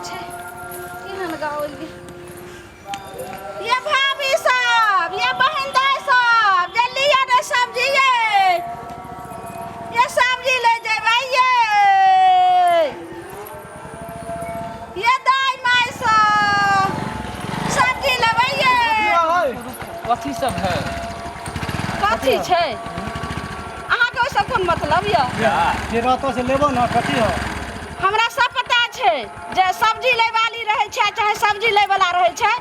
छै केहन गाँव एलियै। ये भाभी सब, ये बहन दाई सब, जल्दी आ ने सब्जी ये, ये सब्जी ले जेबै ये, ये दाई माई सब सब्जी लेबै ये। कथी सब है? कथी छै अहाँके ओहिसँ कोन मतलब यऽ? जे रहतो से लेबो ना। कथी हो? हमरा सब पता छै जे सब्जी लै वाली रहै छै चाहे सब्जी लै वाला रहै छै,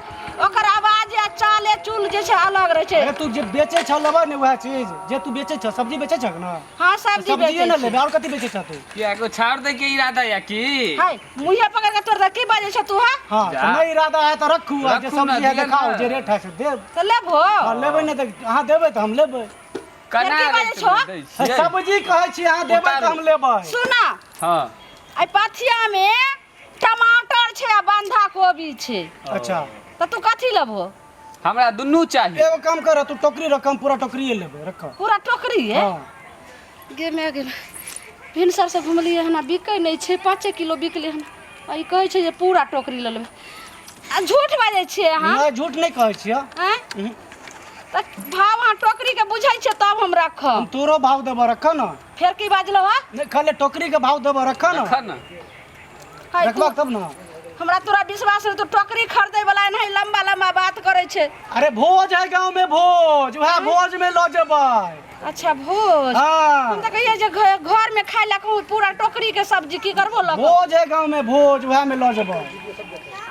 ओकर आवाज या चाले चूल जे छै अलग रहै छै। अरे तू जे बेचै छ लेबै ने वएह चीज जे तू बेचै छ। सब्जी बेचै छ ना? हाँ, सब्जी सब्जिए बेचै ने छी। लेबै, और कथी बेचै छ तू? किया एगो छाउर दै के इरादा या की? हाय, मुँहे पकड़ के तोड़ दे। की बाजै छ तू? हाँ। हाँ। जा। तो नहीं इरादा है तो रखू, आ जे रखू ना, सब्जी है दिअ देखाओ। ना। जे रेट है से देब। तऽ लेबहो? हाँ, लेबै ने तऽ अहाँ देबै तऽ हम लेबै। केना की बाजै रेट छहो? मे दै छियै? सब्जी कहै छी, अहाँ देबै तऽ हम लेबै। सुना। हाँ। एहि पथिया में टमाटर छै आ बंधा कोबी छै। अच्छा। तऽ तू कथी लेबहो? हमरा दुनू चाही। एगो काम कर, तू टोकरी रख, हम पूरा टोकरिए लेबै, रख। पूरा टोकरी है? हाँ। गे my गे, भिनसर से घुमलियै हन आ बिकै नहि छै। 5 किलो बिकलै हन आ ई कहै छै जे पूरा टोकरी लऽ लेबै। आ झूठ बाजै छियै अहाँ? नहि, झूठ नहि कहै छियै। आँय, तऽ भाव अहाँ टोकरीके बुझै छियै तब हम राखब। हम तोरो भाव देबऽ, रख न। फेर की बाजलहुँ हँ? नहि, खाली टोकरी के भाव देबऽ, रख न। रख न। हाय, रखबा तब न। हमरा तोरा विश्वास नहि, तू टोकरी खरीदै वाला एनाही लम्बा लम्बा बात करै छै। अरे भोज है गाँव में, भोज, वएह भोज में लऽ जेबै। अच्छा, भोज? हाँ। हम तऽ कहियै जे घर में खाय लए कहूँ पूरा टोकरी के सब्जी की करबो लऽ कऽ? भोज है गाँव में भोज, वएह में लऽ जेबै।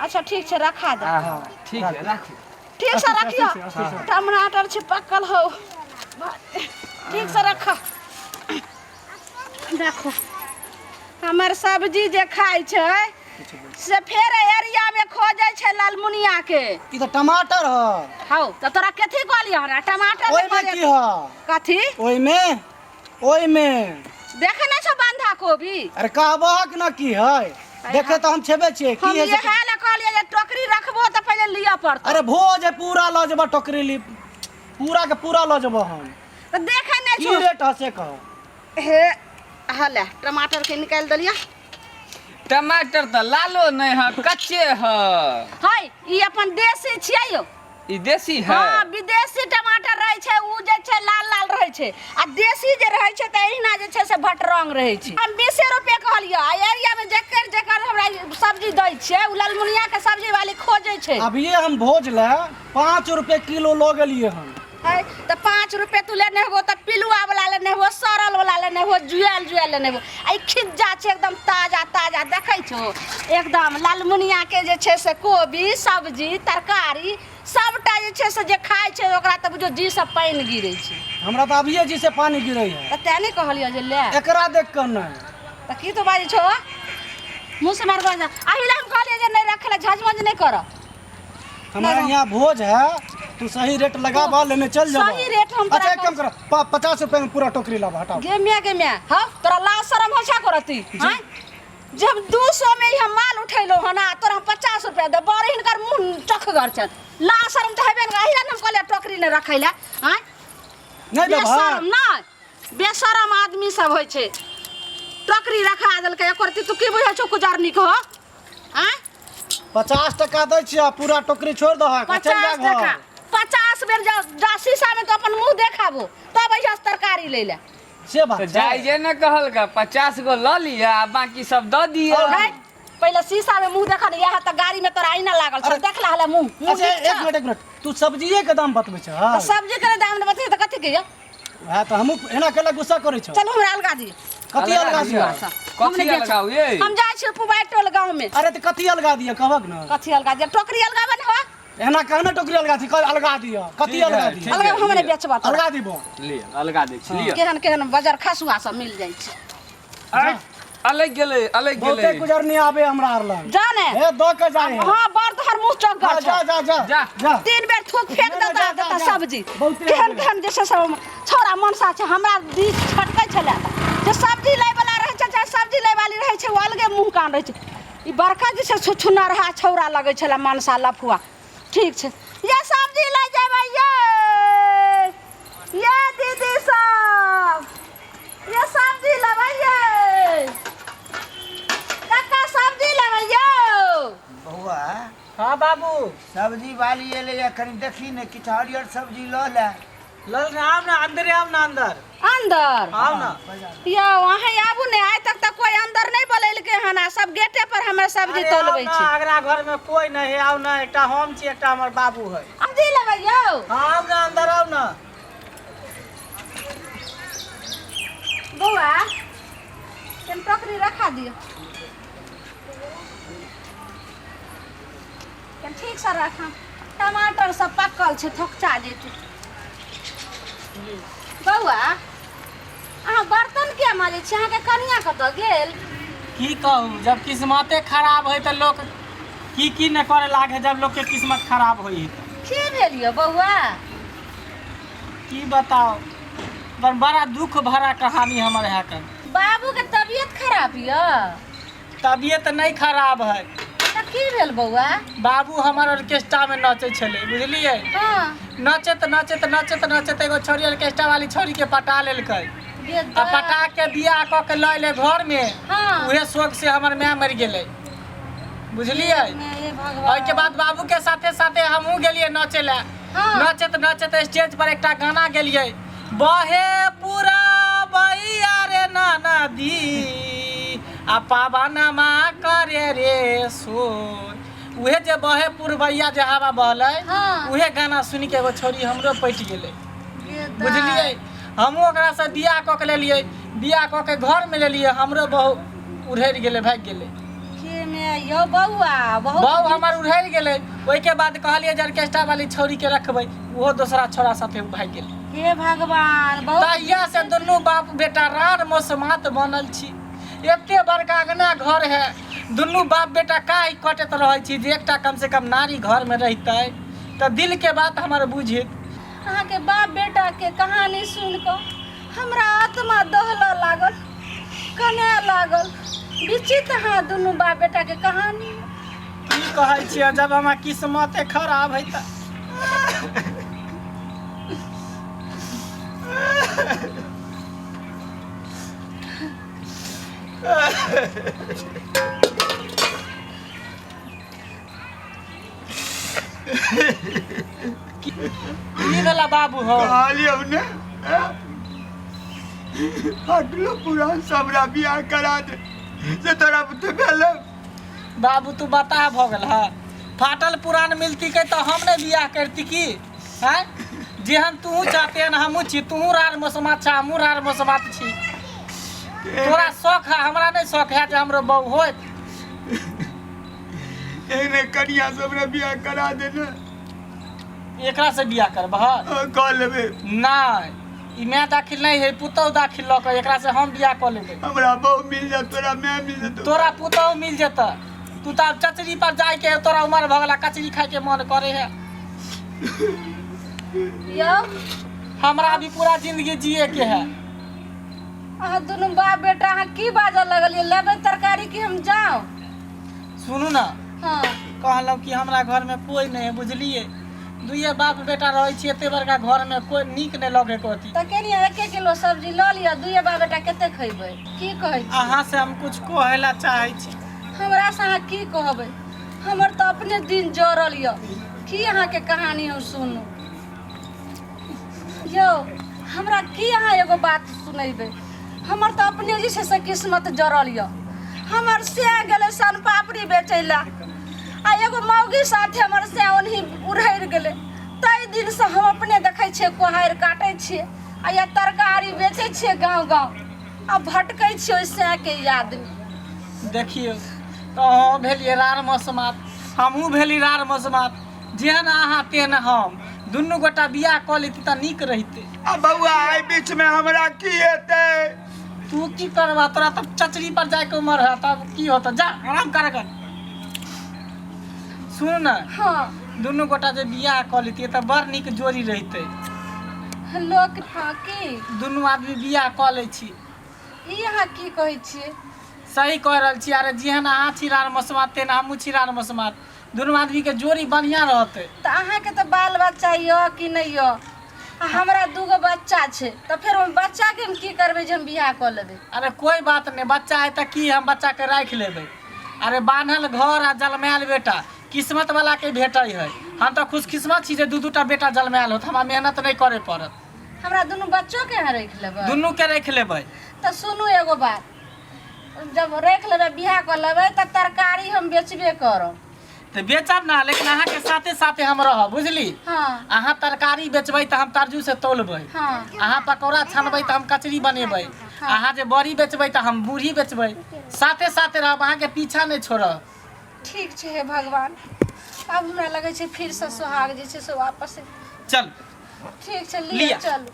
अच्छा, ठीक छै, रखा दे। हाँ, ठीक है, राखू। ठीक से रखियो। 80 से, 80 से। टमाटर छै पकल हो, ठीक से रख। देखो, हमर सब्जी जे खाइ छै से फेर एरिया में खोजै छै लालमुनिया के। ई तऽ टमाटर ह। हौ, तऽ तोरा कथी कहलियै हमरा टमाटर नहि ओहिमे कहलियै? की ह? कथी? ओहिमे, ओहिमे। देखे नहि छौ बंधा कोबी? अरे कहबहक न की है, देखे तऽ हम छेबे छियै हम की है इएह लए कहलियै जे टोकरी रखबो तऽ पहिले लिअ पड़तौ। अरे भोज है, पूरा लऽ जेबऽ टोकरी ली, पूरा के पूरा लऽ जेबऽ हम। तऽ देखे नहि की छौ? रेट है से कह। हे हले, टमाटर के निकालि देलियै। टमाटर तऽ लालो नहि है, कच्चे है। है, ई अपन देसी छियै यौ। ई देसी है? हाँ, विदेशी टमाटर रहै छै उ जे छै लाल लाल रहै छै आ देसी जे रहै छै तऽ एहिना जे छै से भटरंग रहै छै। हम 20 रुपए कहलियै आ एरियामे जकर जकर हमरा सब्जी दै छियै उ ललमुनिया के सब्जी वाली खोजै छै। अभिये हम भोज लए 5 रुपए किलो लऽ गेलियै हन। है तऽ 5 रुपए तू लेने हो तऽ पिलुआ वाला लेने हो, सड़ल वाला लेने हो, जुआल जुआल लेने हो। आ ई खिज्जा छै एकदम ताजा ताजा, देखै छो? एकदम लालमुनिया के जे छै से कोबी सब्जी तरकारी सबटा जे छै से जे खाइ छै ओकरा तऽ बुझो जी से पानि गिरै छै। हमरा तऽ अभिये जी से पानी गिरै है। तऽ तें नहि कहलियौ जे ले। एकरा देख कऽ नहि। तऽ की तू बाजै छो? मुँह से मार बाजा। अही लए हम कहलियै जे नहि रखै लए, झजमज नहि कर। हमारा यहाँ भोज है, तू सही रेट लगाबा, लेने चल जाबा। सही रेट हम तोरा अच्छा, एक काम कर, 50 रुपए में पूरा टोकरी लाबा, हटाओ। गे म्या, गे म्या, हाँ, तोरा लाज शरम होइ छै करती? हाँ, जब 200 में ही हम माल उठेलो हन आ तोरा हम 50 रुपया दे, बड़ हिनकर मुँह चखगर छन। लाज शरम तऽ हेबे ने। अही लए ने हम कहलियै टोकरी नहि रखै लए। आँय? नहीं देबा? बेशरम नहि, बेशरम आदमी सब होइ छै। टोकरी रखा देलकै एकर। तू की बुझै छौ कुजरनी के हो? आँय? 50 टका दै छियै, पूरा टोकरी छोड़ दहक आ चल जा 50 टका? घर। 50 बेर जा, जा शीशा में तो अपन मुंह देखाबो तब अइहा से तरकारी ले ले। से बात तऽ छै। जाइजे ने कहलका, 50 गो लऽ लिअ आ बाकी सब दऽ दिअ। है, पहिले शीशा में मुंह देखा ने। इएह तऽ गाड़ी में तोरा आईना लागल छौ, देख ला हले मुंह, मुंह अच्छा, नीक एक छौ? मिनट, एक मिनट, तू सब्जिए के दाम बतबै छह? तऽ सब्जी के दाम ने बतै तऽ कथी के यौ? वएह तऽ हमहूँ एना केला गुस्सा करै छौ। चलू, हमरा अलगा दिअ। कथी अलगा दिअ? हम कथी नहि बेचब। अलगाउ ये? हम जाइ छियै पुबाइ टोल गाँव में। अरे तऽ कथी अलगा दिअ, कहबक ने। कथी अलगा दिअ? टोकरी अलगाबे ने हो। एना कहने टोकरी अलगा दी, कह अलगा दिअ, कथी ठीक है, अलगा दिअ? ठीक। अलगा हम नहि लिअ। बेचबा तोरा। अलगा दिबो। लिअ, अलगा दै छी, लिअ। केहन केहन बजर खसुआ सब मिल जाइ छै। आँय, अलगि गेलै, अलगि बहुते गेलै। गुजरनी आबे हमरा आर लग। जा ने। हे, दऽ के जाए है। हाँ, बड़ तोहर मुँह चौक जा, जा, जा, जा। जा। जा। तीन बेर थूक फेंक नहि, देता। जा, जा, देता जा। सब्जी। बहुते केहन आबे। केहन जे छै सब छौड़ा मनसा छै, हमरा बीच छटकै छलै। जे सब्जी लै वाला रहै छै चाहे सब्जी लै वाली रहै छै, ओ अलगे मुँह कान रहै छै। ई बड़का जे छै छुछुनरहा छौड़ा लगै छलै मनसा लफुआ। ठीक छै, ये सब्जी लै जेबै ये, ये दीदी सब, ये सब्जी लेबै ये, काका, सब्जी लेबै यौ। हाँ बाबू। सब्जी वाली एलैया, कनि देखी ने, किछु हरियर सब्जी लऽ ले। लल ने, आउ ने अंदरे, आउ ने अंदर। अंदर? आउ ने। यौ, अहाँ आबू ने। आइ तक तऽ कोई अंदर नहि बोलेलकै हन आ सब गेटे पर हमरा सब्जी अरे आउ तोलबै ने, छी। अगला घर में कोई नहीं है, आउ ने, एकटा हम छी, एकटा हमर बाबू है। सब्जी लेबै यौ? हाँ, आउ ने अंदर, आउ ने। बौआ, कनि टोकरी रखा दियौ, कनि ठीकसँ राखब। टमाटर सब पकल छै, थोकचा जेतै। बौआ, अहाँ बर्तन किया माजै छी? अहाँके कनिया कतऽ गेल? की कहू, जब किस्मते खराब है तऽ लोक की की न करे लागे। जब लोग के किस्मत खराब होई है तऽ। की भेल यौ बौआ? की बताओ, पर बड़ा दुख भरा कहानी हमर है कन। बाबूके तबियत खराब यऽ? तबियत नहीं खराब है। तऽ की भेल बौआ? बाबू हमर ऑर्केस्ट्रा में नचे छलै, बुझलियै? हँ। नचैत नचैत नचैत नचैत एगो छोरी, ऑर्केस्ट्रा वाली छोरी के पटा लेलकै। गे आ पटा के बियाह कऽ के लऽ एलै घर में। हाँ। उहे शोक से हमर माय मरि गेलै, बुझलियै? हे भगवान। ओहिके बाद बाबू के साथे साथे हमहूँ गेलियै नचे लए। हाँ। नचैत नचैत स्टेज पर एकटा गाना गेलियै, बहे पूरा बैया रे नाना दी आ पावनमा करे रे सोर। उहे जे बहे पुरबैया जे हवा बहलै, हाँ। उहे गाना सुनि के एगो छोरी हमरो पटि गेलै। गे दाइ। बुझलियै? हमहूँ ओकरासँ बियाह कऽ के लेलियै। बियाह कऽ के घरमे लेलियै, हमरो बहु उड़ैड़ गेलै, भागि गेलै। के मे यौ बौआ, बहुत बहु हमर उड़ैड़ गेलै। ओहिके बाद कहलियै जे ऑर्केस्ट्रा वाली छौड़ी के रखबै, ओहो दोसरा छौड़ा साथे भागि गेलै। हे भगवान, बहुत। तहिया से दुनू बाप बेटा राड़ मसमात बनल छी। एते बड़का अंगना घर है, दुनू बाप बेटा काहि कटैत रहै छी जे एकटा कम से कम नारी घर में रहितै तऽ दिल के बात हमर बुझित। अहाँके बाप बेटाके कहानी सुनि कऽ हमरा आत्मा दहलऽ लागल, कनए लागल। विचित्र अहाँ दुनू बाप बेटाके कहानी। की कहै छियै, जब हमर किस्मते खराब है तऽ। की भेला बाबू हो? कहलियौ ने, हटलो पुरान से हमरा बियाह करा दे, से तोरा बुते भेल? बाबू, तू बता, भऽ गेल है। फाटल पुरान मिलती के तऽ हम नहि बियाह करती की? हैं, जेहन तू चाहते हन हमहूँ छी। तूहू रार मौसमात छा, हमहूँ रार मौसमात छी। तोरा शौक है, हमरा नहि शौक है जे हमरो बहू होत। एहने कनिया से हमरा बियाह करा दे ने। एकरा से बियाह करबह? हाँ, कऽ लेबै। नहि, ई माय दाखिल नहि है, पुतहु दाखिल लऽ कऽ एकरा से हम बियाह कऽ लेबै। हमरा बहू मिल जात, तोरा माय मिल जेतौ। तोरा पुतहु मिल जेतऽ। तू तऽ आब चचरी पर जाइके है, तोरा उमर भऽ गेला, कचरी खाइके मन करे है। यौ। हमरा अभी पूरा जिंदगी जिए के है। अहाँ दुनू बाप बेटा, अहाँ की बाजऽ लगलियै? लेबै तरकारी कि हम जाउ? सुनू ने। हँ। कहलहुँ कि हमरा घरमे कोइ नहि है, बुझलियै? दुइए बाप बेटा रहै छी एते बड़का घरमे, कोइ नीक नहि लगै को अथी। तऽ केनिया एक किलो सब्जी लऽ लिअ, दुइए बाप बेटा कते खैबै? की कहै छी? अहाँ से हम कुछ कहै ला चाहै छी। हमरा से अहाँ की कहबै? हमर तऽ अपने दिन जरल यऽ, की अहाँके कहानी हम सुनू? यौ, हमरा की अहाँ एगो बात सुनेबै? हमर तऽ अपने जे छै से किस्मत जरल यऽ। हमर से गेलै सन पापड़ी बेचै लए आ एगो मौगी साथे हमर से ओनही उड़हरि गेलै। ताहि दिनसँ हम अपने देखै छियै, कोहारि काटै छियै आ या तरकारी बेचै छियै गाँव गाँव आ भटकै छियै ओहि सएके यादमे। देखियौ तऽ अहाँ भेलियै रार मसमात, हमहूँ भेली रार मसमात। जेहन अहाँ तेहन हम, दुनू गोटा बियाह कऽ लेती तऽ नीक रहितै। आ बौआ, एहि बीच में हमरा की हेतै? तू की करबा? तोरा तऽ चचरी पर जाइके उमर है, तब की होतौ? जा, आराम कर। गन सुन ने। हँ। दुनू गोटा जे बियाह कऽ लेतियै तऽ बड़ नीक जोड़ी रहितै। लोक, हँ, की? दुनू आदमी बियाह कऽ लै छी। ई अहाँ की कहै छियै? सही कह रहल छी। अरे, जेहन अहाँ छी रार मसमात, तेहन हमहूँ छी रार मसमात। दुनू आदमीके जोड़ी बढ़िआँ रहतै। तऽ अहाँके तऽ बाल बच्चा यऽ कि नहि यऽ? आ हमरा दूगो बच्चा छै, तऽ फेर ओहि बच्चाके हम की करबै जे हम बियाह कऽ लेबै? अरे, कोई बात नहि, बच्चा है तऽ की, हम बच्चाके राखि लेबै। अरे, बान्हल घर आ जलमायल बेटा किस्मत वाला के भेटै है। हम तऽ खुशकिस्मत छी जे दू दूटा बेटा जन्मायल होत, हमरा मेहनत नहि करे पड़त। हमरा दुनू बच्चो के अहाँ राखि लेबै? दुनू के राखि लेबै। तऽ सुनू एगो बात, जब राखि लेबै, बियाह कऽ लेबै, तऽ तरकारी हम बेचबे करब। तऽ बेचब ना, लेकिन अहाँके साथे साथे हम रहब, बुझली? हाँ। अहाँ तरकारी बेचबै तऽ हम तरजू से तौलबै। हाँ। अहाँ पकौड़ा छानबै तऽ हम कचरी बनेबै। हाँ। अहाँ जे बड़ी बेचबै तऽ हम मुरही बेचबै। साथे साथे रहब, अहाँके पीछा नहि छोड़ब। ठीक छै हे भगवान, आब हमरा लगै छै फिरसँ सोहाग जे छै से वापस। चल। ठीक छै, लिअ। लिअ। चलू,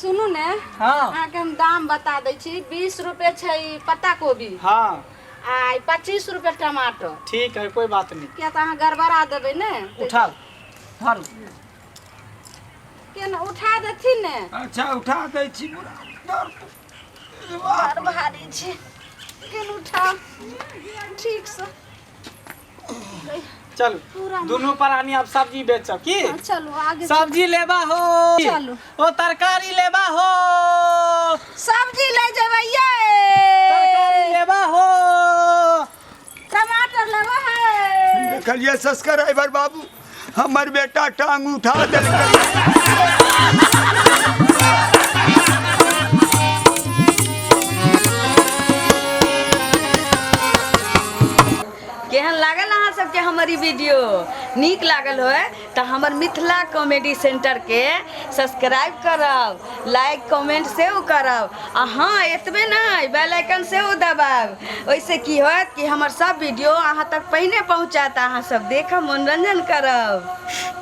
सुनू ने। हाँ। अहाँके हम दाम बता दै छी। 20 रुपए छै ई पत्ता कोबी। हाँ। आ ई 25 रुपए टमाटर। ठीक है, कोई बात नहीं। किया तऽ अहाँ गड़बड़ा देबै ने। उठाओ, धरू। केना उठा देथिन ने। अच्छा, उठा दै छी, बुढ़ा दर्द। बड़ भारी छै, केना उठाउ ठीकसँ? चलू। पूरा। दुनू प्राणी अब सब्जी बेचब की? हाँ, चलू आगे। सब्जी लेबा हो? चलू। ओ तरकारी लेबा हो? सब्जी ले जेबै ये। तरकारी लेबा हो? टमाटर लेबै है? देखलियै सब्सक्राइबर बाबू, हमर बेटा टांग उठा देलकै। केहन लागल अहाँ सबके हमर ई वीडियो? नीक लागल होय तऽ हमर मिथिला कॉमेडी सेंटरके सब्सक्राइब करब, लाइक कमेंट सेहो करब, आ हँ, एतबे नहि, बेल आइकन सेहो दबायब। ओहिसँ की होयत कि हमर सब वीडियो अहाँ तक पहिने पहुँचत, अहाँ सब देखब, मनोरंजन करब।